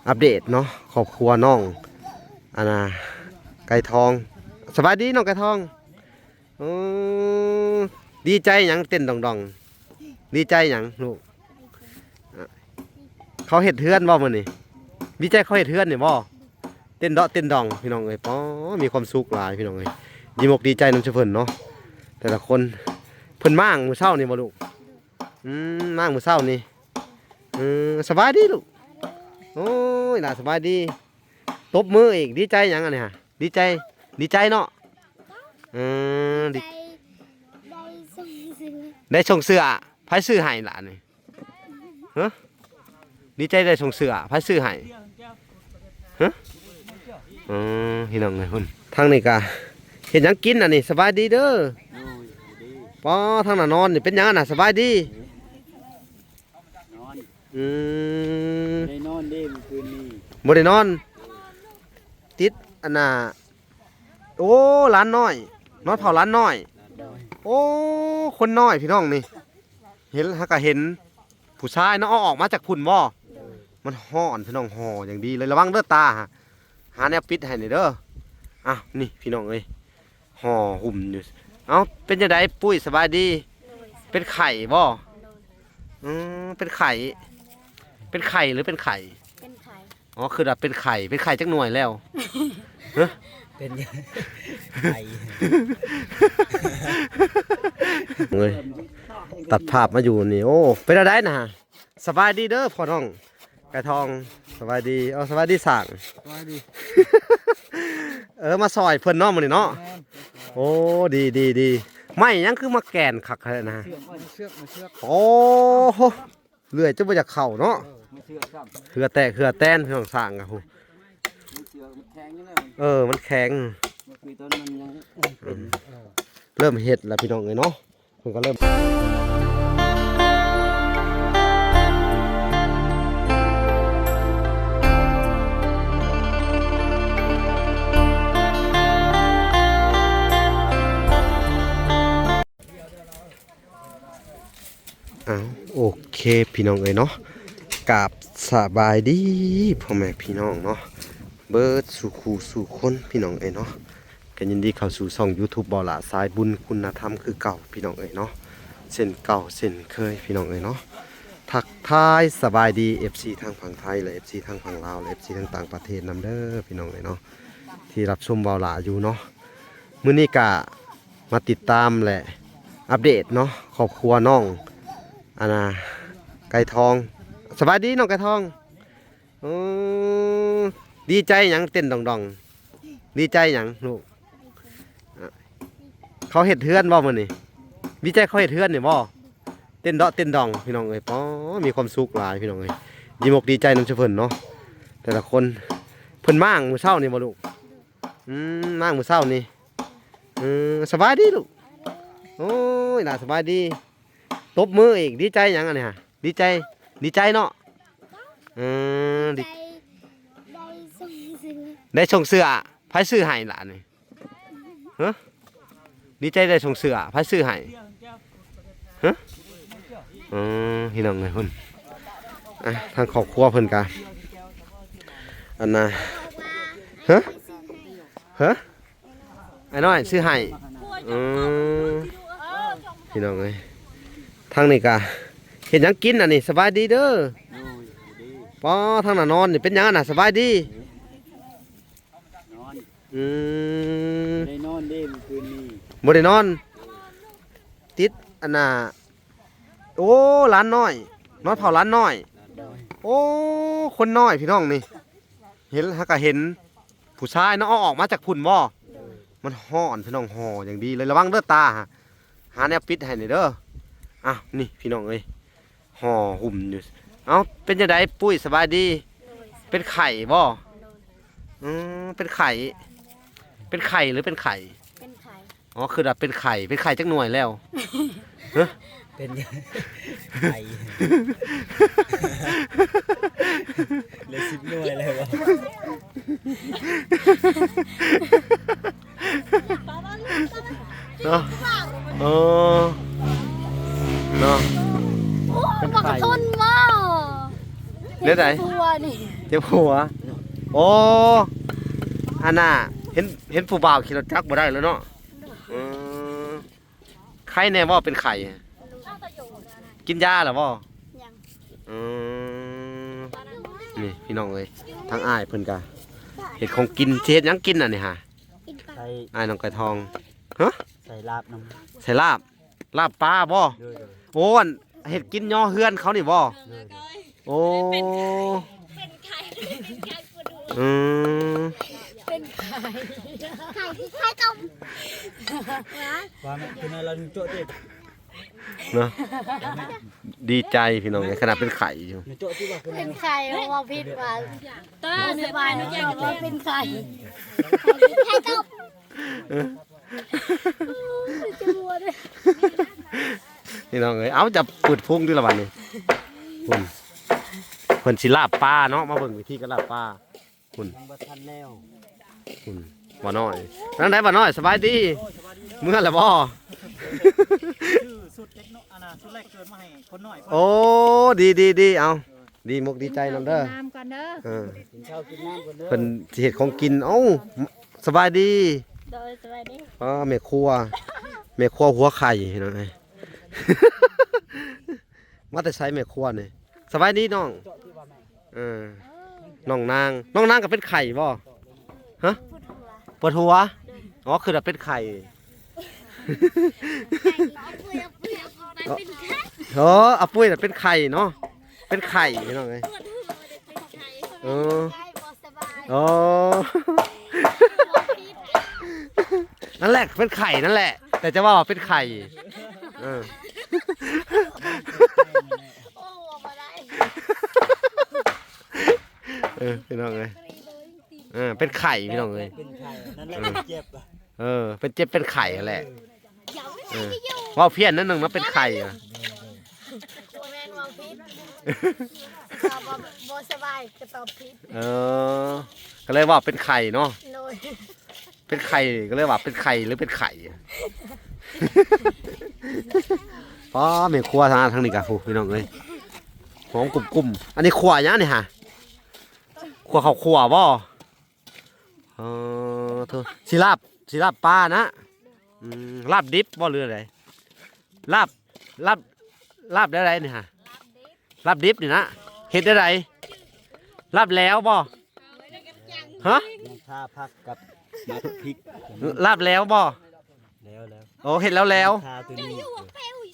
ອັບເດດເນາະ ຄອບຄົວນ້ອງ ອັນນ່າ ໄກ່ທອງ. ສະບາຍດີນ້ອງໄກ່ທອງ. ເອີ ດີໃຈຫຍັງເຕັ້ນດອງໆ? ດີໃຈຫຍັງລູກ? ເຂົາເຮັດເຮືອນບໍ່ມື້ນີ້? ດີໃຈເຂົາເຮັດເຮືອນນີ້ບໍ່? ເຕັ້ນເດາະເຕັ້ນດອງ ພີ່ນ້ອງເອີຍ. ປໍ ມີຄວາມສຸກຫຼາຍ ພີ່ນ້ອງເອີຍ. ດີອົກດີໃຈນຳຊຸເພິ່ນເນາະ ແຕ່ລະຄົນ. ເພິ່ນມ້າງມື້ເຊົ້ານີ້ບໍ່ລູກ? ອືມ ມ້າງມື້ເຊົ້ານີ້. ເອີ ສະບາຍດີລູກ. ໂອ້ຍ ຫຼານສະບາຍດີ. ຕົບມືອີກ. ດີໃຈຫຍັງອັນນີ້ຫະ? ດີໃຈ ດີໃຈເນາະ. ເອີ ດີ ໄດ້ ໄດ້ສົ່ງເສື້ອ ໄດ້ສົ່ງເສື້ອ. ໃຜຊື້ໃຫ້ຫຼານນີ້? ຮະ? ດີໃຈໄດ້ສົ່ງເສື້ອ. ໃຜຊື້ໃຫ້? ຮະ? ເອີ ພີ່ນ້ອງເອີຍ ພຸ້ນ ທາງນີ້ກະເຮັດຫຍັງກິນອັນນີ້? ສະບາຍດີເດີ. ໂດຍ ສະບາຍດີ. ປໍ ທາງໜ້ານອນນີ້ເປັນຫຍັງອັນນ່າ? ສະບາຍດີ. ນອນ ອືມ ບໍ່ໄດ້ນອນເດ້ມື້ຄືນນີ້. ບໍ່ໄດ້ນອນ ຕິດອັນນ່າ. ໂອ້ ຫຼານນ້ອຍ ນອນເຝົ້າຫຼານນ້ອຍ. ໂອ້ ຄົນນ້ອຍ ພີ່ນ້ອງນີ້. ເຫັນ ຫາກະເຫັນຜູ້ຊາຍເນາະ. ເອົາອອກມາຈາກພຸ້ນບໍ່? ມັນຮ້ອນ ພີ່ນ້ອງ. ຫໍ່ຢ່າງດີເລີຍ. ລະວັງເດີ ຕາຫາ ຫາແນວປິດໃຫ້ແດ່ເດີ. ອ້າວ ນີ້ ພີ່ນ້ອງເອີຍ ຫໍ່ຫຸ້ມຢູ່. ເອົ້າ ເປັນຈັ່ງໃດປຸ້ຍ? ສະບາຍດີ. ໂດຍ ເປັນໄຂ້ບໍ່? ໂດຍ ອືມ ເປັນໄຂ້ ເປັນໄຂ້ຫຼືເປັນໄຂ້? ເປັນໄຂ້. ອໍ ຄືວ່າເປັນໄຂ້. ເປັນໄຂ້ຈັກໜ່ວຍແລ້ວ? ຮະ? ເປັນໄຂ້ ເອີຍ ຕັດພາບມາຢູ່ນີ້. ໂອ້ ເປັນແນວໃດນະ? ສະບາຍດີເດີພໍ່ນ້ອງໄກ່ທອງ. ສະບາຍດີ. ເອີ ສະບາຍດີຊ່າງ. ສະບາຍດີ. ເອີ ມາຊ່ອຍເພິ່ນເນາະມື້ນີ້ເນາະ. ແມ່ນ. ໂອ້ ດີ ດີ ດີ. ໄມ້ຫຍັງຄືມາແກ່ນຄັກຂະໜາດນັ້ນ? ເຊືອກ ເຊືອກ ເຊືອກ. ໂອ້ໂຫ ເລື່ອຍຈົນບໍ່ຢາກເຂົ້າເນາະ. ເອີ ເຊືອກຊ້ຳ ເຫື່ອແຕກເຫື່ອແຕນ ພີ່ນ້ອງ. ຊ່າງກະ ເຊືອກມັນແຂງຢູ່ແລ້ວ. ເອີ ມັນແຂງ. ເມື່ອຄືຕອນມັນຍັງ ເອີ ເລີ່ມເຮັດແລ້ວ ພີ່ນ້ອງເອີຍເນາະ. ເພິ່ນກະເລີ່ມ ອ້າວ ໂອເຄ ພີ່ນ້ອງເອີຍເນາະ. ກາບສະບາຍດີພໍ່ແມ່ພີ່ນ້ອງເນາະ ເບິດສູ່ຄູ່ສູ່ຄົນ ພີ່ນ້ອງເອີຍເນາະ. ກະຍິນດີເຂົ້າສູ່ຊ່ອງຢູທູບ ບ່າວຫຼ້າສາຍບຸນຄຸນນະທຳຄືເກົ່າ ພີ່ນ້ອງເອີຍເນາະ. ເຊັ່ນເກົ່າເຊັ່ນເຄີຍ ພີ່ນ້ອງເອີຍເນາະ. ທັກທາຍສະບາຍດີ ເອັຟຊີ ທັງຝັ່ງໄທ ແລະ ເອັຟຊີ ທັງຝັ່ງລາວ ແລະ ເອັຟຊີ ທັງຕ່າງປະເທດນຳເດີ ພີ່ນ້ອງເອີຍເນາະ ທີ່ຮັບຊົມບ່າວຫຼ້າຢູ່ເນາະ. ມື້ນີ້ກະມາຕິດຕາມ ແລະ ອັບເດດເນາະ ຄອບຄົວນ້ອງ ອັນນ່າ ໄກ່ທອງ. ສະບາຍດີນ້ອງໄກ່ທອງ. ໂອ້ ດີໃຈຫຍັງເຕັ້ນດອງໆ? ດີໃຈຫຍັງລູກ? ເຂົາເຮັດເຮືອນບໍ່ມື້ນີ້? ດີໃຈເຂົາເຮັດເຮືອນນີ້ບໍ່? ເຕັ້ນເດາະເຕັ້ນດອງ ພີ່ນ້ອງເອີຍ. ປໍ ມີຄວາມສຸກຫຼາຍ ພີ່ນ້ອງເອີຍ. ດີອົກດີໃຈນຳຊຸເພິ່ນເນາະ ແຕ່ລະຄົນ. ເພິ່ນມ້າງມື້ເຊົ້ານີ້ບໍ່ລູກ? ອືມ ມ້າງມື້ເຊົ້ານີ້. ເອີ ສະບາຍດີລູກ. ໂອ້ຍ ຫຼານສະບາຍດີ. ຕົບມືອີກ. ດີໃຈຫຍັງອັນນີ້ຫະ? ດີໃຈ ດີໃຈເນາະ. ເອີ ດີ ໄດ້ ໄດ້ສົ່ງເສື້ອ ໄດ້ສົ່ງເສື້ອ. ໃຜຊື້ໃຫ້ຫຼານນີ້? ຮະ? ດີໃຈໄດ້ສົ່ງເສື້ອ. ໃຜຊື້ໃຫ້? ຮະ? ເອີ ພີ່ນ້ອງເອີຍ ພຸ້ນ. ອ່ະ ທາງຄອບຄົວເພິ່ນກະ ອັນນ່າ ຮະ? ຮະ? ອ້າຍນ້ອຍຊື້ໃຫ້. ອືມ ພີ່ນ້ອງເອີຍ ທາງນີ້ກະເຮັດຫຍັງກິນອັນນີ້? ສະບາຍດີເດີ. ໂດຍ ສະບາຍດີ. ປໍ ທາງໜ້ານອນນີ້ເປັນຫຍັງອັນນ່າ? ສະບາຍດີ. ນອນ ອືມ ບໍ່ໄດ້ນອນເດ້ມື້ຄືນນີ້. ບໍ່ໄດ້ນອນ ຕິດອັນນ່າ. ໂອ້ ຫຼານນ້ອຍ ນອນເຝົ້າຫຼານນ້ອຍ. ໂອ້ ຄົນນ້ອຍ ພີ່ນ້ອງນີ້. ເຫັນ ຫາກະເຫັນ ຜູ້ຊາຍເນາະ. ເອົາອອກມາຈາກພຸ້ນບໍ່? ມັນຮ້ອນ ພີ່ນ້ອງ. ຫໍ່ຢ່າງດີເລີຍ. ລະວັງເດີ ຕາຫາ ຫາແນວປິດໃຫ້ແດ່ເດີ. ອ້າວ ນີ້ ພີ່ນ້ອງເອີຍ ຫໍ່ຫຸ້ມຢູ່. ເອົ້າ ເປັນຈັ່ງໃດປຸ້ຍ? ສະບາຍດີ. ໂດຍ ເປັນໄຂ້ບໍ່? ໂດຍ ອືມ ເປັນໄຂ້ ເປັນໄຂ້ຫຼືເປັນໄຂ້? ເປັນໄຂ້. ອໍ ຄືວ່າເປັນໄຂ້. ເປັນໄຂ້ຈັກໜ່ວຍແລ້ວ? ຮະ? ເປັນໄຂ້ ເຫຼືອສິບໜ່ວຍແລ້ວບໍ່? ເນາະ ເອີ ເນາະ ໂອ້ ເປັນໄຂ້ ບັກທົນບໍ່? ແນວໃດ? ເຈັບຫົວ. ໂອ້ ອັນນ່າ ເຫັນ ເຫັນຜູ້ບ່າວຂີ່ລົດຈັກບໍ່ໄດ້ແລ້ວເນາະ. ເອີ ໄຄແດ່ບໍ່ເປັນໄຂ້? ກິນຢາແລ້ວບໍ່? ຍັງ. ອືມ ນີ້ພີ່ນ້ອງເອີຍ ທາງອ້າຍເພິ່ນກະເຮັດຂອງກິນ. ຊິເຮັດຫຍັງກິນອັນນີ້ຫາ? ກິນປາ. ໃສ່ ອ້າຍນ້ອງໄກ່ທອງ. ຮະ? ໃສ່ລາບນຳ. ໃສ່ລາບ? ລາບປາບໍ່? ໂດຍໆ. ໂອ້ ອັນເຮັດກິນຍໍເຮືອນເຂົານີ້ບໍ່? ໂດຍໆ. ໂອ້ ເປັນໄຂ້ ເປັນໄຂ້ ເປັນໄຂ້ ອືມ ເປັນໄຂ້ ໄຂ້ ໄຂ້ຕົ້ມ. ວ່າແມ່ນຄືໃນລາວໂຈະຕິເນາະ. ດີໃຈພີ່ນ້ອງ ຂະໜາດເປັນໄຂ້ຢູ່ ໂຈະຕິວ່າຄືໃນ ເປັນໄຂ້ ເວົ້າຜິດວ່າ ຕາ ບໍ່ສະບາຍ ເປັນໄຂ້ ໄຂ້ຕົ້ມ. ເອີ ພີ່ນ້ອງເອີຍ ເອົາ ຈັບປືດພຸງຕິລະບັດນີ້. ພຸ້ນ ເພິ່ນຊິລາບປາເນາະ ມາເບິ່ງວິທີການລາບປາ. ພຸ້ນ ຍັງບໍ່ທັນແລ້ວ. ພຸ້ນ ບ່າວນ້ອຍ ຈັ່ງໃດບ່າວນ້ອຍ ສະບາຍດີ? ໂອ້ຍ ສະບາຍດີເດີ ເມືອແລ້ວບໍ່? ຊື້ຊຸດເດັກເນາະ ອັນນ່າ ຊຸດແລກເກີດມາໃຫ້ຄົນນ້ອຍ. ໂອ້ ດີໆໆ ເອົາ ດີມຸກດີໃຈນຳເດີ ກິນນ້ຳກ່ອນເດີ. ເອີ ກິນເຂົ້າກິນນ້ຳກ່ອນເດີ ເພິ່ນຊິເຮັດຂອງກິນ. ເອົ້າ ສະບາຍດີ ໂດຍ ສະບາຍດີ. ອໍ ແມ່ຄົວ ແມ່ຄົວຫົວໄຂ່ພີ່ນ້ອງເອີຍ. ມາແຕ່ໃສແມ່ຄົວນີ້? ສະບາຍດີນ້ອງ. ເອີ ນ້ອງນາງ ນ້ອງນາງກໍເປັນໄຂ້ບໍ່? ຮະ? ປວດຫົວ ປວດຫົວ. ອໍ ຄືວ່າເປັນໄຂ້. ອໍ ອາປຸ້ຍນະເປັນໄຂ້ເນາະ ເປັນໄຂ້ພີ່ນ້ອງເອີຍ. ເອີ ອໍ ນັ້ນແຫຼະ ເປັນໄຂ້ນັ້ນແຫຼະ ແຕ່ຈະເວົ້າວ່າເປັນໄຂ້. ເອີ ເອີ ພີ່ນ້ອງເອີຍ ເອີ ເປັນໄຂ້ພີ່ນ້ອງເອີຍ. ເປັນໄຂ້ນັ້ນແຫຼະ ເອີ ເປັນເຈັບ ເອີ ເປັນເຈັບເປັນໄຂ້ຫັ້ນແຫຼະ. ເອີ ເວົ້າພຽນໜ້ອຍໜຶ່ງເນາະ ເປັນໄຂ້ອະ. ບໍ່ແມ່ນ ເວົ້າຜິດ ຕອບວ່າບໍ່ສະບາຍກໍຕອບຜິດ. ເອີ ກໍເລີຍເວົ້າເປັນໄຂ້ເນາະ. ໂດຍ ເປັນໄຂ້ ກໍເລີຍວ່າເປັນໄຂ້ ຫຼືເປັນໄຂ້. ປ້າ ແມ່ຄົວທາງ ທາງນີ້ກະ ພຸ້ນ ພີ່ນ້ອງເອີຍ ຫອມກຸ້ມໆ. ອັນນີ້ຂົ້ວຫຍັງນີ້ຫາ? ຂົ້ວເຂົ້າຂົ້ວບໍ່? ເອີ ໂທ້ ຊິລາບ ຊິລາບປານະ. ອືມ ລາບດິບບໍ່ ຫຼືໃດ? ລາບ ລາບ ລາບແນວໃດນີ້ຫາ? ລາບດິບນີ້ນະ ເຮັດແນວໃດ? ລາບແຫຼວບໍ່? ຮະ? ຍັງທາຜັກກັບໝາກພິກ. ລາບແຫຼວບໍ່? ແລ້ວໆ. ໂອ້ ເຮັດແລ້ວໆ ທາຕົວນີ້.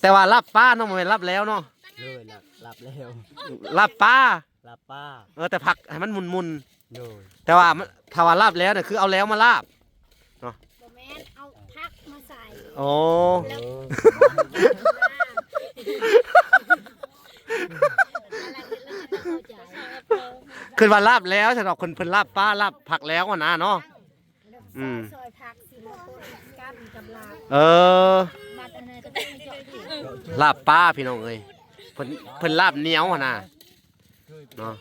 ແຕ່ວ່າລາບປາເນາະ ບໍ່ແມ່ນລາບແຫຼວເນາະ. ໂດຍ ລາບ ລາບແຫຼວ ລາບປາ. ລາບປາ. ເອີ ແຕ່ຜັກໃຫ້ມັນໝຸ່ນໆ. ໂດຍ ແຕ່ວ່າມັນ ຖ້າວ່າລາບແຫຼວນີ້ ຄືເອົາແຫຼວມາລາບເນາະ. ບໍ່ແມ່ນ ເອົາຜັກມາໃສ່. ໂອ້ ແລ້ວ ຄືວ່າລາບແຫຼວຊັ້ນດອກ ເພິ່ນ ເພິ່ນລາບປາ ລາບຜັກແຫຼວຫັ້ນນະເນາະ. ອືມ ຊອຍຜັກຊິມາປົນກັນກັບລາບ. ເອີ ລາບປາພີ່ນ້ອງເອີຍ ເພິ່ນ ເພິ່ນລາບໜຽວຫັ້ນນະ. ເນາະ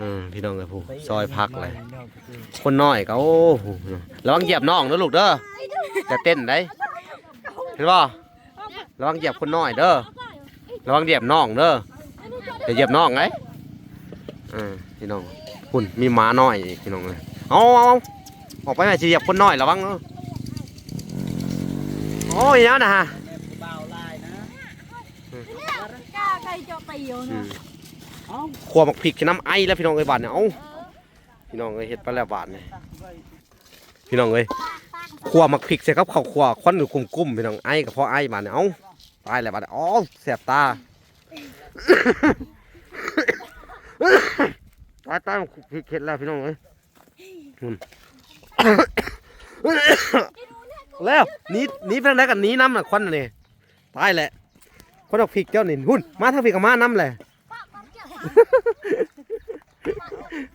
ອືມ ເອີ ພີ່ນ້ອງເອີຍ ຜູ້ຊອຍຜັກເລີຍ ຄົນນ້ອຍກໍ ໂອ້ ລະວັງຢຽບນ້ອງເດີລູກເດີ ຢ່າເຕັ້ນໄດ໋ ເຫັນບໍ່? ລະວັງຢຽບຄົນນ້ອຍເດີ ລະວັງຢຽບນ້ອງເດີ ຢ່າຢຽບນ້ອງໄດ໋. ເອີ ພີ່ນ້ອງ ພຸ້ນ ມີໝານ້ອຍອີກ ພີ່ນ້ອງເອີຍ. ເອົາ ເອົາ ເອົາ ອອກໄປແມ່ ຊິຢຽບຄົນນ້ອຍ ລະວັງເດີ. ໂອ້ຍ ຫຍັງນະ ອືມ ຂົ້ວໝາກພິກໃສ່ນ້ຳໄອແລ້ວ ພີ່ນ້ອງເອີຍ ບາດນີ້. ເອົ້າ ພີ່ນ້ອງເອີຍ ເຮັດໄປແລ້ວບາດນີ້ ພີ່ນ້ອງເອີຍ ຂົ້ວໝາກພິກໃສ່ກັບເຂົ້າຂົ້ວ ຄວັນກໍກຸ້ມໆ ພີ່ນ້ອງ ໄອກໍພໍໄອບາດນີ້. ເອົ້າ ຕາຍແລ້ວບາດນີ້ ໂອ້ ແສບຕາ ຕາຍໆ ໝາກພິກເຮັດແລ້ວ ພີ່ນ້ອງເອີຍ. ອືມ ແລ້ວ ໜີ ໜີໄປທາງໃດກໍໜີນຳນະ ຄວັນນີ້ ຕາຍແຫຼະ ຄົນອອກພິກເຈົ້ານີ້. ພຸ້ນ ມາທາງພີ້ກໍມານຳແຫຼະ.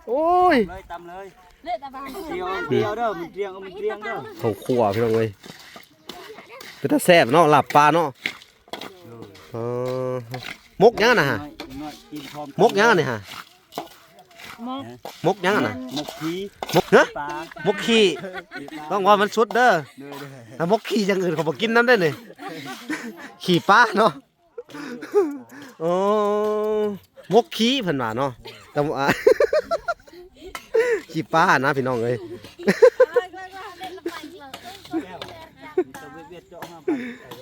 ໂອ້ຍ ຕຳເລີຍ ຕຳເລີຍ ດຽວ ດຽວເດີ ມັນຕຽງ ມັນຕຽງເດີ. ເຂົ້າຂົ້ວ ພີ່ນ້ອງເອີຍ ເປັນຕາແຊບເນາະ ລາບປາເນາະ. ເອີ ໝົກຫຍັງນະຫະ? ໝົກຫຍັງນີ້ຫະ? ໝົກ ໝົກຫຍັງນະ? ໝົກຂີ້ ໝົກ ຮະ? ຂີ້ປາ ໝົກຂີ້ ຕ້ອງເວົ້າມັນສຸດເດີ. ໂດຍໆ ຖ້າໝົກຂີ້ຢ່າງອື່ນຂ້ອຍບໍ່ກິນນຳເດ້ນີ້ ຂີ້ປາເນາະ. ໂອ້ ໝົກຂີ້ເພິ່ນວ່າເນາະ ແຕ່ວ່າ ຂີ້ປານະພີ່ນ້ອງເອີຍ.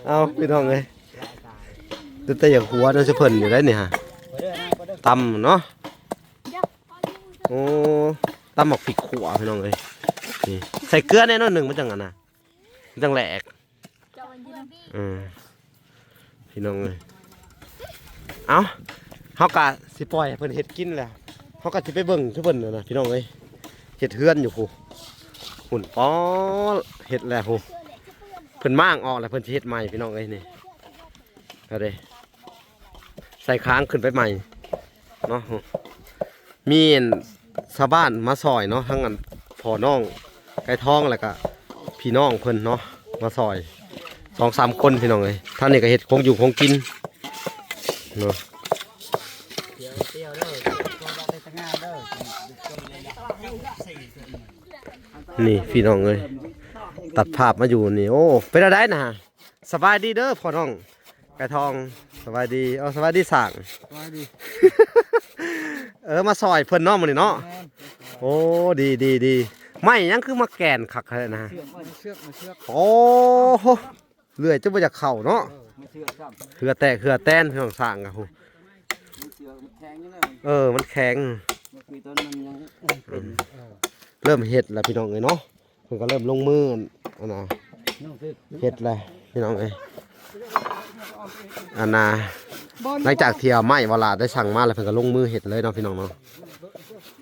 ເອົາພີ່ນ້ອງເອີຍ ແຕ່ຢາກຫົວນຳຊຸເພິ່ນຢູ່ໄດ໋ນີ້ຫາ ຕຳເນາະ. ໂອ້ ຕຳໝາກພິກຂົ້ວພີ່ນ້ອງເອີຍ ນີ້ ໃສ່ເກືອແດ່ໜ້ອຍໜຶ່ງ ມັນຈັ່ງອັນນະ ມັນຈັ່ງແຫຼກ. ເອີ ພີ່ນ້ອງເອີຍ ເອົ້າ ເຮົາກະຊິປ່ອຍໃຫ້ເພິ່ນເຮັດກິນແຫຼະ ເຮົາກະຊິໄປເບິ່ງຄືເພິ່ນນະພີ່ນ້ອງເອີຍ ເຮັດເຮືອນຢູ່ພຸ້ນ ພຸ້ນ ປໍ ເຮັດແລ້ວພຸ້ນ ເພິ່ນມ້າງອອກແລ້ວ ເພິ່ນຊິເຮັດໃໝ່ພີ່ນ້ອງເອີຍ ນີ້ ເອົາເດ້ ໃສ່ຄ້າງຂຶ້ນໄປໃໝ່ເນາະ. ມີອັນຊາວບ້ານມາຊ່ອຍເນາະ ທັງອັນພໍ່ນ້ອງໄກ່ທອງ ແລ້ວກະພີ່ນ້ອງເພິ່ນເນາະ ມາຊ່ອຍສອງສາມຄົນພີ່ນ້ອງເອີຍ. ທາງນີ້ກະເຮັດຂອງຢູ່ຂອງກິນເນາະ. ນີ້ພີ່ນ້ອງເອີຍ ຕັດພາບມາຢູ່ນີ້ ໂອ້ ເປັນແນວໃດນະ? ສະບາຍດີເດີພໍ່ນ້ອງໄກ່ທອງ ສະບາຍດີ. ເອີ ສະບາຍດີຊ່າງ ສະບາຍດີ. ເອີ ມາຊ່ອຍເພິ່ນເນາະມື້ນີ້ເນາະ. ແມ່ນ. ໂອ້ ດີໆໆ ໄມ້ຫຍັງຄືມາແກ່ນຄັກແທ້ນະ? ເຊືອກ ເຊືອກ ເຊືອກ. ໂອ້ໂຫ ເລື່ອຍຈົນບໍ່ຢາກເຂົ້າເນາະ. ເອີ ເຊືອກຊ້ຳ ເຫື່ອແຕກເຫື່ອແຕນ ພີ່ນ້ອງ ຊ່າງກະ ເຊືອກມັນແຂງຢູ່ແລ້ວ. ເອີ ມັນແຂງ ເມື່ອກີ້ຕອນມັນຍັງເປັນ ເອີ ເລີ່ມເຮັດແລ້ວພີ່ນ້ອງເອີຍເນາະ. ເພິ່ນກະເລີ່ມລົງມືອັນນະ ເຮັດແລ້ວພີ່ນ້ອງເອີຍ. ອັນນະ ຫຼັງຈາກທີ່ເອົາໄມ້ວາລາໄດ້ສັ່ງມາແລ້ວ ເພິ່ນກະລົງມືເຮັດເລີຍເນາະພີ່ນ້ອງເນາະ.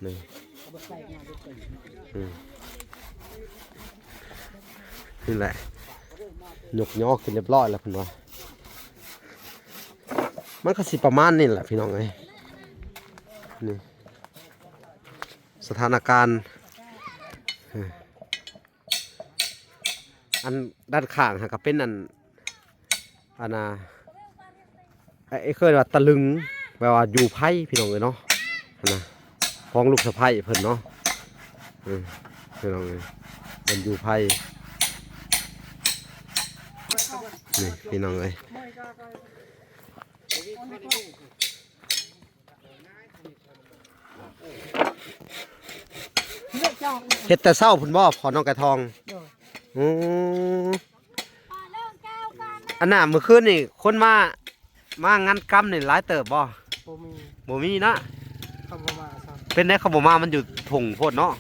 ນີ້ ອືມ ນີ້ແຫຼະ ຍົກຍໍຂຶ້ນຮຽບຮ້ອຍແລ້ວເພິ່ນວ່າ. ມັນກະຊິປະມານນີ້ແຫຼະພີ່ນ້ອງເອີຍ ນີ້ ສະຖານະການ ອັນດ້ານຂ້າງຫັ້ນກະເປັນອັນ ອັນນະ ເອີ້ນວ່າຕະລຶງ ແບບວ່າຢູ່ໄຟພີ່ນ້ອງເອີຍເນາະ ຫັ້ນນະ ຂອງລູກສະໃພ້ເພິ່ນເນາະ. ເອີ ພີ່ນ້ອງເອີຍ ເພິ່ນຢູ່ໄຟ ນີ້ພີ່ນ້ອງເອີຍ. ເຮັດແຕ່ເຊົ້າພຸ້ນບໍ່ພໍ່ນ້ອງໄກ່ທອງ? ໂດຍ. ອືມ ອັນນ່າ ມື້ຄືນນີ້ຄົນມາ ມາງານກຳນີ້ຫຼາຍເຕີບບໍ່? ບໍ່ມີ ບໍ່ມີນະ ເຂົາບໍ່ມາຊ້ຳ. ເປັນໄດເຂົາບໍ່ມາ ມັນຢູ່ທົ່ງໂພດເນາະ.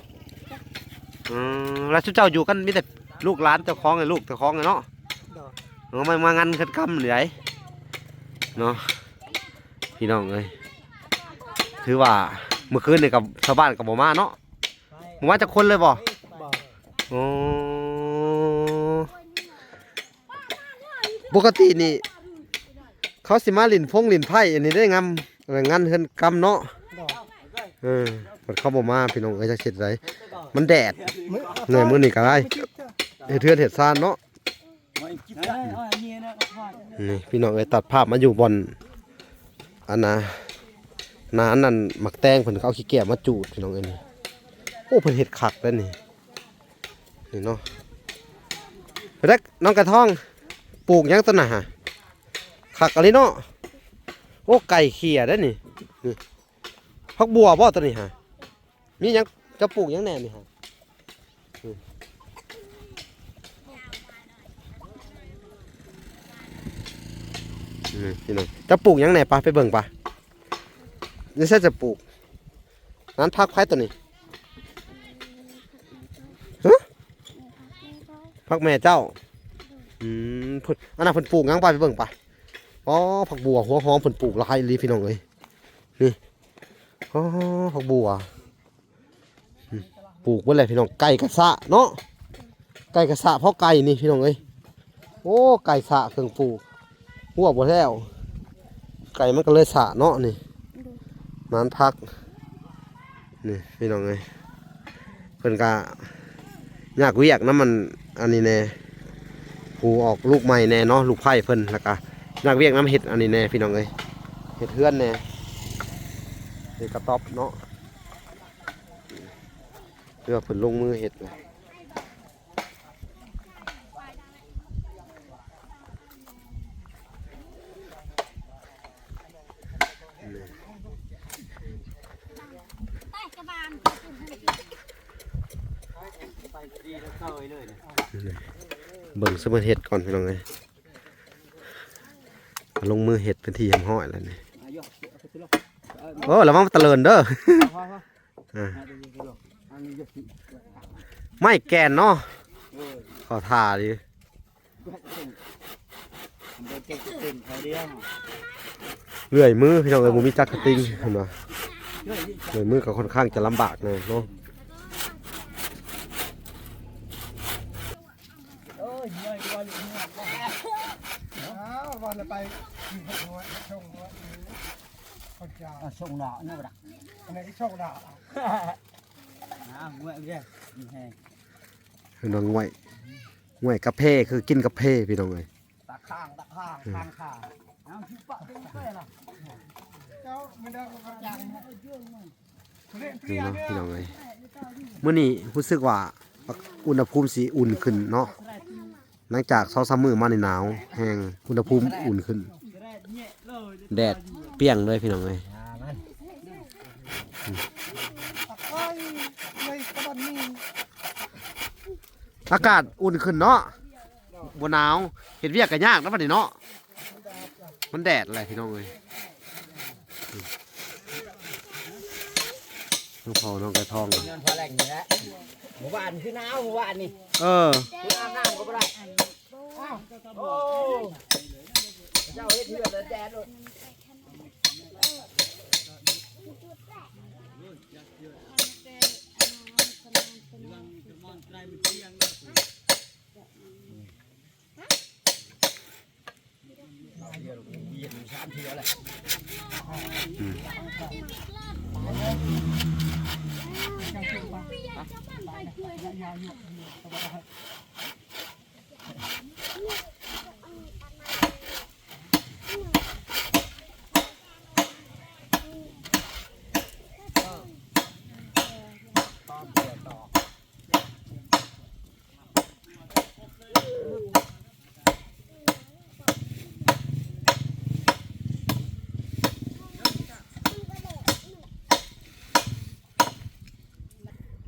ອືມ ແລ້ວຊຸມເຈົ້າຢູ່ກັນມີແຕ່ລູກຫຼານເຈົ້າຂອງ ລູກເຈົ້າຂອງເນາະ. ໂດຍ. ເອີ ມາ ມາງານເຮືອນກຳນີ້ໃດເນາະ ພີ່ນ້ອງເອີຍ. ຖືວ່າມື້ຄືນນີ້ກະຊາວບ້ານກະບໍ່ມາເນາະ. ບໍ່ມາຈັກຄົນເລີຍບໍ່? ບໍ່. ໂອ້ ປົກກະຕິນີ້ເຂົາຊິມາຫຼິ້ນຟົງຫຼິ້ນໄພ້ອັນນີ້ໄດ້ງາມ ງານເຮືອນກຳເນາະ. ບໍ່. ເອີ ບັດເຂົາບໍ່ມາພີ່ນ້ອງເອີຍ ຈັກຊິເຮັດໃດ ມັນແດດ. ມື້ ມື້ນີ້ກະໄດ້ເຮັດເຮືອນເຮັດຊານເນາະ. ນີ້ພີ່ນ້ອງເອີຍ ຕັດພາບມາຢູ່ບ່ອນ ອັນນະ ນາອັນນັ້ນ ໝາກແຕງເພິ່ນກະເອົາຂີ້ແກ້ວມາຈູດພີ່ນ້ອງເອີຍນີ້. ໂອ້ ເພິ່ນເຮັດຄັກເດ້ນີ້ ນີ້ເນາະ. ເປັນໃດນ້ອງໄກ່ທອງ ປູກຫຍັງໂຕນັ້ນຫະ? ຄັກອີ່ຫຼີເນາະ. ໂອ້ ໄກ່ເຂ້ຍເດ້ນີ້ ນີ້ ຜັກບົວບໍ່ໂຕນີ້ຫະ? ມີຫຍັງ ເຈົ້າປູກຫຍັງແດ່ນີ້ຫະ? ອືມ ນີ້ພີ່ນ້ອງ ເຈົ້າປູກຫຍັງແດ່? ປະ ໄປເບິ່ງປະ ຢູ່ໃສເຈົ້າປູກ? ນັ້ນຜັກໃຜໂຕນີ້? ຮະ? ຜັກແມ່ເຈົ້າ? ອືມ ເພິ່ນ ອັນນັ້ນເພິ່ນປູກຫຍັງ? ປະ ໄປເບິ່ງປະ. ອໍ ຜັກບົວ ຫົວຫອມ ເພິ່ນປູກຫຼາຍອີ່ຫຼີພີ່ນ້ອງເອີຍ ນີ້. ອໍ ຜັກບົວ ອືມ ປູກເບິດແລ້ວພີ່ນ້ອງ. ໄກ່ກະຊະເນາະ ໄກ່ກະຊະເພາະໄກ່ນີ້ພີ່ນ້ອງເອີຍ. ໂອ້ ໄກ່ຊະເຄື່ອງປູກ ຫົວບໍ່ແລ້ວ ໄກ່ມັນກະເລີຍຊະເນາະ. ນີ້ ໂດຍ ນານຜັກ ນີ້ພີ່ນ້ອງເອີຍ. ເພິ່ນກະຍາກວຽກນຳ ອັນ ອັນນີ້ແດ່ ຜູ້ອອກລູກໃໝ່ແດ່ເນາະ ລູກໃພ້ເພິ່ນ ແລ້ວກະຍາກວຽກນຳເຮັດອັນນີ້ແດ່ພີ່ນ້ອງເອີຍ ເຮັດເຮືອນແດ່ ເຮັດກະຕ໊ອບເນາະ. ເພື່ອເພິ່ນລົງມືເຮັດແຫຼະ. ເ ເບິ່ງຊຸມເພິ່ນເຮັດກ່ອນ ພີ່ນ້ອງເອີຍ. ລົງມືເຮັດເປັນທີ່ຮຽບຮ້ອຍແລ້ວນີ້. ໂອ້ ລະວັງມັນຕະເລີນເດີ. ອ່າ ໄມ້ແກ່ນເນາະ. ເອີ ເຂົ້າທ່າດີ. ເລື່ອຍມື ພີ່ນ້ອງເອີຍ, ບໍ່ມີຈັກກະຕິງ ເຫັນບໍ່? ເລື່ອຍມືກໍຄ່ອນຂ້າງຈະລຳບາກແດ່ເນາະ. ເອີຍ ເມື່ອຍກວ່າລູກເຮືອນ. ອ້າວ ວ່າແລ້ວໄປ ສົ່ງເນາະ ເຂົາເຈົ້າ ອ່າ ສົ່ງເນາະ ອັນນີ້ບໍ່ໄດ້ ອັນນີ້ສົ່ງເນາະ. ອ່າ ເມື່ອຍເດ້ ມີແຮງ ຄືນ້ອງງ່ວຍ ງ່ວຍກາເຟ ຄືກິນກາເຟ ພີ່ນ້ອງເອີຍ. ຕາຂ້າງ ຕາຂ້າງ ອືມ ຂ້າງຂາ ເອົາ ຊິປະເປັນເຟລະ ເຈົ້າ ມັນໄດ້ ນີ້ເນາະ ພີ່ນ້ອງເອີຍ, ມື້ນີ້ຮູ້ສຶກວ່າອຸນຫະພູມຊິອຸ່ນຂຶ້ນເນາະ. ຫຼັງຈາກສອງສາມມື້ມານີ້ໜາວແຮງ, ອຸນຫະພູມອຸ່ນຂຶ້ນ, ແດດປ່ຽງເລີຍ ພີ່ນ້ອງເອີຍ. ອາກາດອຸ່ນຂຶ້ນເນາະ, ບໍ່ໜາວ, ເຮັດວຽກກໍຍາກນະບັດນີ້ເນາະ. ມັນແດດແຫຼະ ພີ່ນ້ອງເອີຍ. ທັງພໍ່ນ້ອງໄກ່ທອງ ຍ້ອນຟ້າແລງນີ້ແຫຼະ. ມື້ວານຄືໜາວ ມື້ວານນີ້. ເອີ ຄືອາບນ້ຳກໍບໍ່ໄດ້. ອ້າວ ໂອ້ ເຈົ້າເຮັດເຮືອນແດດໂລດ.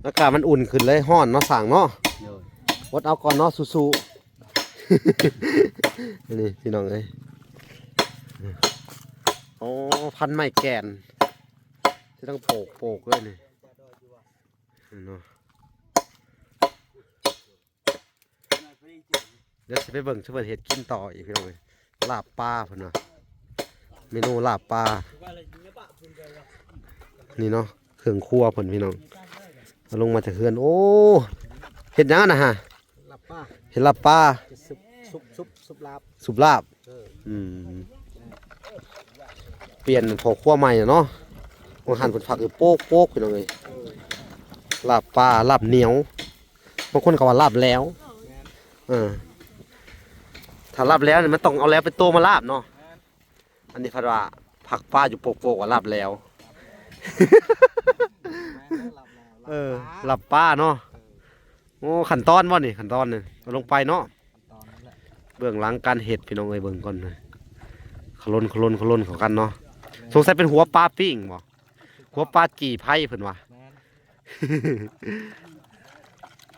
ອາກາດມັນອຸ່ນຂຶ້ນເລີຍ, ຮ້ອນເນາະ ສ້າງເນາະ. ໂດຍ ອົດເອົາກ່ອນເນາະ, ສູ້ໆ. ນີ້ ພີ່ນ້ອງເອີຍ, ໂອ້ ພັນໄມ້ແກ່ນ ຊິຕ້ອງໂປກໆເລີຍນີ້ເນາະ. ດຽວຊິໄປເບິ່ງຊຸມເພິ່ນເຮັດກິນຕໍ່ອີກ ພີ່ນ້ອງເອີຍ. ລາບປາເພິ່ນວ່າ, ເມນູລາບປາ. ນີ້ເນາະ ເຄື່ອງຄົວເພິ່ນ ພີ່ນ້ອງ, ເອົາລົງມາຈາກເຮືອນ. ໂອ້ ເຮັດຫຍັງຫັ້ນນະຫະ? ລາບປາ. ເຮັດລາບປາ. ຈະຊຸບ ຊຸບ ຊຸບ ຊຸບລາບ. ຊຸບລາບ. ເອີ ອືມ ປ່ຽນພໍ່ຄົວໃໝ່ແລ້ວເນາະ. ວ່າຫັ້ນເພິ່ນຝັກຢູ່ໂປກໆ ພີ່ນ້ອງເອີຍ. ເອີ ລາບປາ ລາບໜຽວ. ບາງຄົນກໍວ່າລາບແລ້ວ. ແມ່ນ. ເອີ ຖ້າລາບແລ້ວນີ້ມັນຕ້ອງເອົາແລ້ວເປັນໂຕມາລາບເນາະ. ແມ່ນ. ອັນນີ້ເພິ່ນວ່າຝັກປາຢູ່ໂປກໆ ວ່າລາບແລ້ວ. ແມ່ນ ລາບແລ້ວ. ເອີ ລາບປາເນາະ. ເອີ ໂອ້ ຂັ້ນຕອນບໍ່ນີ້? ຂັ້ນຕອນນີ້ເອົາລົງໄປເນາະ. ຂັ້ນຕອນນັ້ນແຫຼະ. ເບື້ອງຫຼັງການເຮັດ ພີ່ນ້ອງເອີຍ, ເບິ່ງກ່ອນ. ຂະຫຼົ່ນ ຂະຫຼົ່ນ ຂະຫຼົ່ນເຂົ້າກັນເນາະ. ແມ່ນ. ສົງໄສເປັນຫົວປາປີ້ງບໍ່? ຫົວປາຈີ່ໄຟເພິ່ນວ່າ. ແມ່ນ.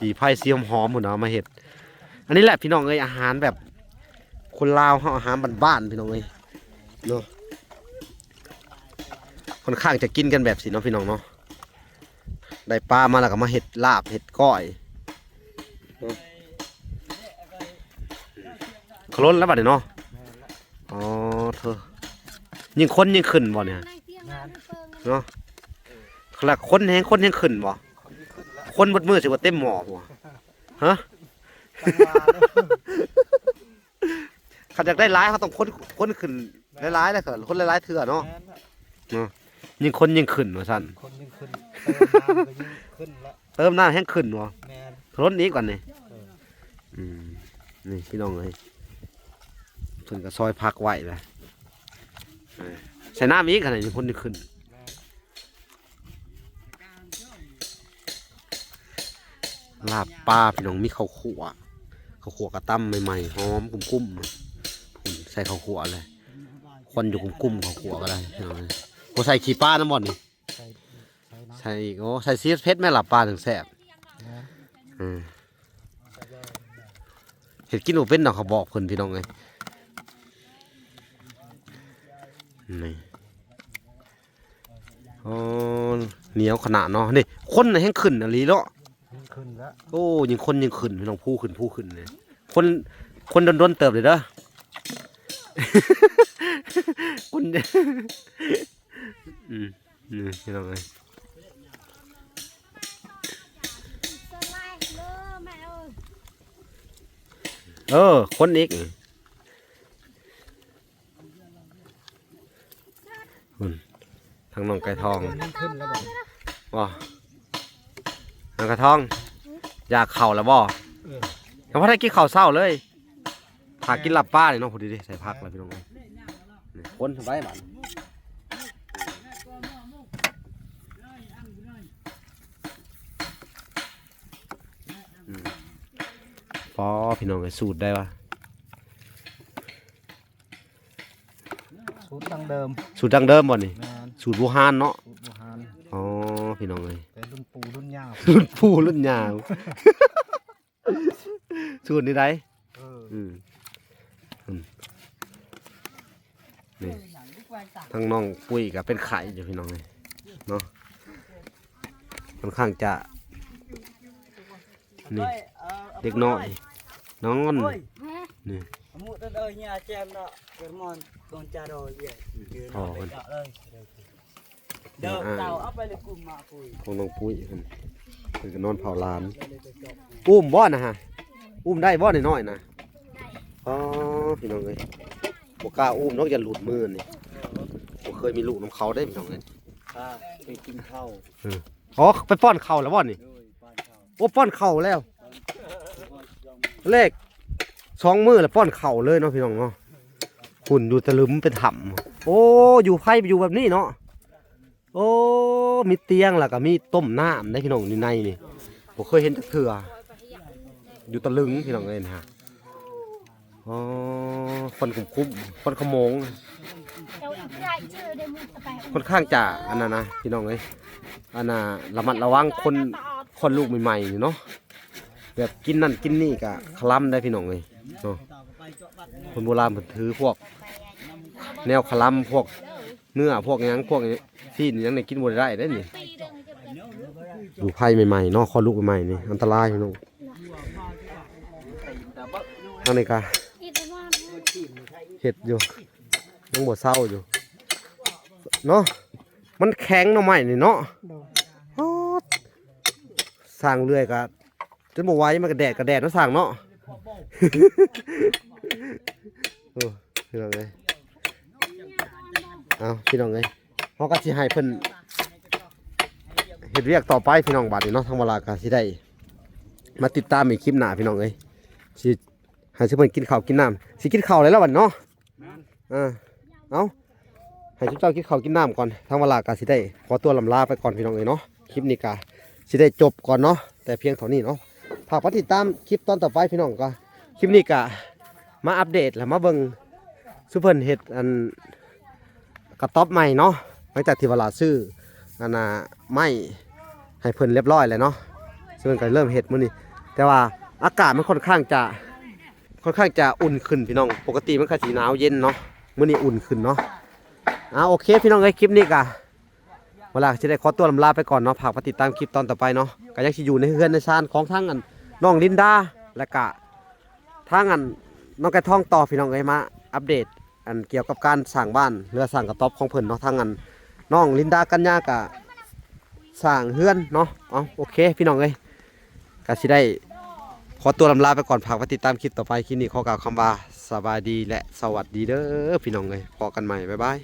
ຈີ່ໄຟສີຫອມໆ ພຸ້ນເອົາມາເຮັດ. ອັນນີ້ແຫຼະ ພີ່ນ້ອງເອີຍ, ອາຫານແບບຄົນລາວເຮົາ, ອາຫານບ້ານໆ ພີ່ນ້ອງເອີຍເນາະ. ຄ່ອນຂ້າງຈະກິນກັນແບບຊີ້ເນາະ ພີ່ນ້ອງເນາະ. ໄດ້ປາມາແລ້ວກໍມາເຮັດລາບເຮັດກ້ອຍເນາະ. ຂະຫຼົ່ນແລ້ວບັດນີ້ເນາະ. ແມ່ນລະ. ອໍ ເທີ ຍິ່ງຄົນຍິ່ງຂຶ້ນບໍ່ນີ້? ແມ່ນ. ເນາະ ຂະໜາດຄົນແຮງ ຄົນແຮງຂຶ້ນບໍ່? ຄົນເບິດມື້ຊິບໍ່ເຕັມໝໍ້ບໍ່? ຮະ? ຈັງຫວະເດີ. ຄັນຢາກໄດ້ຫຼາຍ ເຮົາຕ້ອງຄົນ ຄົນຂຶ້ນຫຼາຍໆ ແລ້ວກໍຄົນຫຼາຍໆເທື່ອເນາະ. ແມ່ນລະ. ເນາະ ຍິ່ງຄົນຍິ່ງຂຶ້ນວ່າຊັ້ນ. ຄົນຍິ່ງຂຶ້ນ ເຕີມນ້ຳກໍຍິ່ງຂຶ້ນລະ. ເຕີມນ້ຳແຮງຂຶ້ນບໍ່? ແມ່ນ. ລົ້ນອີກບັດນີ້. ເອີ ອືມ ນີ້ພີ່ນ້ອງເອີຍ, ເພິ່ນກໍຊອຍຜັກໄວ້ລະ. ເອີ ໃສ່ນ້ຳອີກ ຄັນນີ້ຄົນຂຶ້ນ. ແມ່ນ. ລາບປາ ພີ່ນ້ອງ, ມີເຂົ້າຂົ້ວ, ເຂົ້າຂົ້ວກະຕຳໃໝ່ໆ ຫອມກຸ້ມໆ. ພຸ້ນ ໃສ່ເຂົ້າຂົ້ວເລີຍ, ຄວັນຢູ່ກຸ້ມໆ ເຂົ້າຂົ້ວກໍໄດ້ພີ່ນ້ອງ. ບໍ່ໃສ່ຂີ້ປານຳບໍ່ນີ້? ໃສ່ ໃສ່ນຳ. ໃສ່ອີກ. ໂອ້ ໃສ່ຊີສເຜັດແມ່ນລາບປາ ຈັ່ງແຊບ. ແມ່ນ. ອືມ ເຮັດກິນບໍ່ເປັນດອກ ເຂົາບອກເພິ່ນ ພີ່ນ້ອງເອີຍ. ນີ້ ໂອ້ ໜຽວຂະໜາດເນາະ. ນີ້ ຄົນແຮ່ງຂຶ້ນອີ່ຫຼີເນາະ. ຂຶ້ນແລ້ວ ໂອ້ ຍິ່ງຄົນຍິ່ງຂຶ້ນ ພີ່ນ້ອງ. ພູຂຶ້ນ ພູຂຶ້ນນີ້ ຄົນ ຄົນດົນໆເຕີບເລີຍເດີ ຄົນ ອືມ ນີ້ ພີ່ນ້ອງເອີຍ ເອີ ຄົນອີກ ພຸ້ນ ທາງນ້ອງໄກ່ທອງ ບໍ່ ນ້ອງໄກ່ທອງ ຢາກເຂົ້າແລ້ວບໍ່? ເອີ ຍັງບໍ່ໄດ້ກິນເຂົ້າເຊົ້າເລີຍ ຖ້າກິນລາບປານີ້ເນາະ ພໍດີເດ້ ໃສ່ຜັກແລ້ວ ພີ່ນ້ອງເອີຍ. ນີ້ ຄົນໄວ້ບາດ ອືມ ປໍ ພີ່ນ້ອງເອີຍ ສູດໄດ້ວະ ສູດດັ້ງເດີມ ສູດດັ້ງເດີມບໍ່ນີ້? ແມ່ນ ສູດບູຮານເນາະ ສູດບູຮານ. ອໍ ພີ່ນ້ອງເອີຍ ແຕ່ລຸ້ນປູ່ລຸ້ນຍ່າ ລຸ້ນປູ່ລຸ້ນຍ່າ ສູດນີ້ໃດ ເອີ ອືມ ອືມ ນີ້ ທາງນ້ອງປຸ້ຍກໍເປັນໄຂ້ຢູ່ ພີ່ນ້ອງເອີຍເນາະ ຂ້ອນຂ້າງຈະ ນີ້ ເດັກນ້ອຍນອນ ນີ້ ອໍ ເດີ ເອົາ ເອົາໄປເລີຍ ກຸມມາປຸ້ຍ ຂອງນ້ອງປຸ້ຍເພິ່ນ ເພິ່ນກໍນອນເຝົ້າຫຼານ. ອຸ້ມບໍ່ນະຮະ? ອຸ້ມໄດ້ບໍ່ນ້ອຍໆນະ? ອໍ ພີ່ນ້ອງເອີຍ ບໍ່ກ້າອຸ້ມດອກ ຢ້ານຫຼຸດມືນີ້ ບໍ່ເຄີຍມີລູກນຳເຂົາເດ້ ພີ່ນ້ອງເອີຍ. ອ່າ ໄປກິນເຂົ້າ ເອີ ອໍ ໄປປ້ອນເຂົ້າແລ້ວບໍ່ນີ້? ໂດຍ ປ້ອນເຂົ້າ ໂອ້ ປ້ອນເຂົ້າແລ້ວ ແລກສອງມື້ແລ້ວ ປ້ອນເຂົ້າເລີຍເນາະ ພີ່ນ້ອງເນາະ. ພຸ້ນ ຢູ່ຕະລຶມເປັນຖ້ຳ ໂອ້ ຢູ່ໄພຢູ່ແບບນີ້ເນາະ. ໂອ້ ມີຕຽງ ແລ້ວກໍມີຕົ້ມນ້ຳເດ້ ພີ່ນ້ອງ ຢູ່ໃນນີ້ ບໍ່ເຄີຍເຫັນຈັກເທື່ອ ຢູ່ຕະລຶງ ພີ່ນ້ອງເອີຍນະ. ອໍ ຄວັນຄຸ້ມໆ ຄວັນຂະໂມງ ຂ້ອນຂ້າງຈະ ອັນນັ້ນນະ ພີ່ນ້ອງເອີຍ ອັນນ່າ ລະມັດລະວັງຄົນ ຄອດລູກໃໝ່ໆນີ້ເນາະ ແບບກິນນັ້ນກິນນີ້ກະຄະລຳໄດ້ ພີ່ນ້ອງເອີຍເນາະ. ຄົນໂບລານເພິ່ນຖືພວກແນວຄະລຳ ພວກ ເນື້ອພວກຫຍັງ ພວກຊີ້ນຫຍັງນີ້ກິນບໍ່ໄດ້ເດ້ນີ້. ຢູ່ໄພໃໝ່ໆເນາະ ຄອດລູກໃໝ່ໆນີ້ອັນຕະລາຍພີ່ນ້ອງ. ທາງນີ້ກະເຮັດຢູ່ ຍັງບໍ່ເຊົາຢູ່ເນາະ ມັນແຂງໜໍ່ໄມ້ນີ້ເນາະ. ໂດຍ ໂອ້ ສ້າງເລື່ອຍກະ ຈົນບໍ່ໄຫວ ມັນກະແດດກະແດດເນາະ ຊ່າງເນາະ. ໂອ້ ພີ່ນ້ອງເອີຍ ເອົາ ພີ່ນ້ອງເອີຍ ເຮົາກໍຊິໃຫ້ເພິ່ນເຮັດວຽກຕໍ່ໄປ ພີ່ນ້ອງ. ບາດນີ້ເນາະ ທາງວາລາກໍຊິໄດ້ມາຕິດຕາມອີກຄລິບໜ້າ ພີ່ນ້ອງເອີຍ ຊິໃຫ້ເພິ່ນກິນເຂົ້າກິນນ້ຳ ຊິກິນເຂົ້າແລ້ວບັດນີ້ເນາະ. ແມ່ນ ເອີ ເອົາ ໃຫ້ຊຸມເຈົ້າກິນເຂົ້າກິນນ້ຳກ່ອນ ທາງວາລາກໍຊິໄດ້ຂໍຕົວລຳລາໄປກ່ອນ ພີ່ນ້ອງເອີຍເນາະ. ຄລິບນີ້ກໍຊິໄດ້ຈົບກ່ອນເນາະ ແຕ່ພຽງເທົ່ານີ້ເນາະ. ຝາກໄປຕິດຕາມຄລິບຕອນຕໍ່ໄປ ພີ່ນ້ອງ. ກໍຄລິບນີ້ກໍມາອັບເດດ ແລ້ວມາເບິ່ງຊຸມເພິ່ນເຮັດອັນກະຕ໊ອບໃໝ່ເນາະ ຫຼັງຈາກທີ່ວາລາຊື້ອັນນ່າໄມ້ໃຫ້ເພິ່ນລຽບຮ້ອຍແລ້ວເນາະ ເພິ່ນກໍເລີ່ມເຮັດມື້ນີ້ ແຕ່ວ່າອາກາດມັນຂ້ອນຂ້າງຈະ ຂ້ອນຂ້າງຈະອຸ່ນຂຶ້ນ ພີ່ນ້ອງ. ປົກກະຕິມັນກໍຊິໜາວເຢັນເນາະ ມື້ນີ້ອຸ່ນຂຶ້ນເນາະ. ອ່າ ໂອເຄ ພີ່ນ້ອງເອີຍ ຄລິບນີ້ກະວາລາຊິໄດ້ຂໍຕົວລຳລາໄປກ່ອນເນາະ. ຝາກໄປຕິດຕາມຄລິບຕອນຕໍ່ໄປເນາະ ກໍຍັງຊິຢູ່ໃນເຮືອນໃນຊານຂອງທາງອັນນ້ອງລິນດາ ແລະກະທາງອັນນ້ອງໄກ່ທອງຕໍ່ ພີ່ນ້ອງເອີຍ. ມາອັບເດດອັນກ່ຽວກັບການສ້າງບ້ານ ເຮືອສ້າງກະຕ໊ອບຂອງເພິ່ນເນາະ ທາງອັນນ້ອງລິນດາກັນຍາກະ ສ້າງເຮືອນເນາະ. ເອົາ ໂອເຄ ພີ່ນ້ອງເອີຍ ກະຊິໄດ້ຂໍຕົວລຳລາໄປກ່ອນ ຝາກໄວ້ຕິດຕາມຄລິບຕໍ່ໄປ. ຄລິບນີ້ຂໍກ່າວຄຳວ່າສະບາຍດີ ແລະ ສະຫວັດດີເດີ ພີ່ນ້ອງເອີຍ ພໍ້ກັນໃໝ່ ບາຍບາຍ.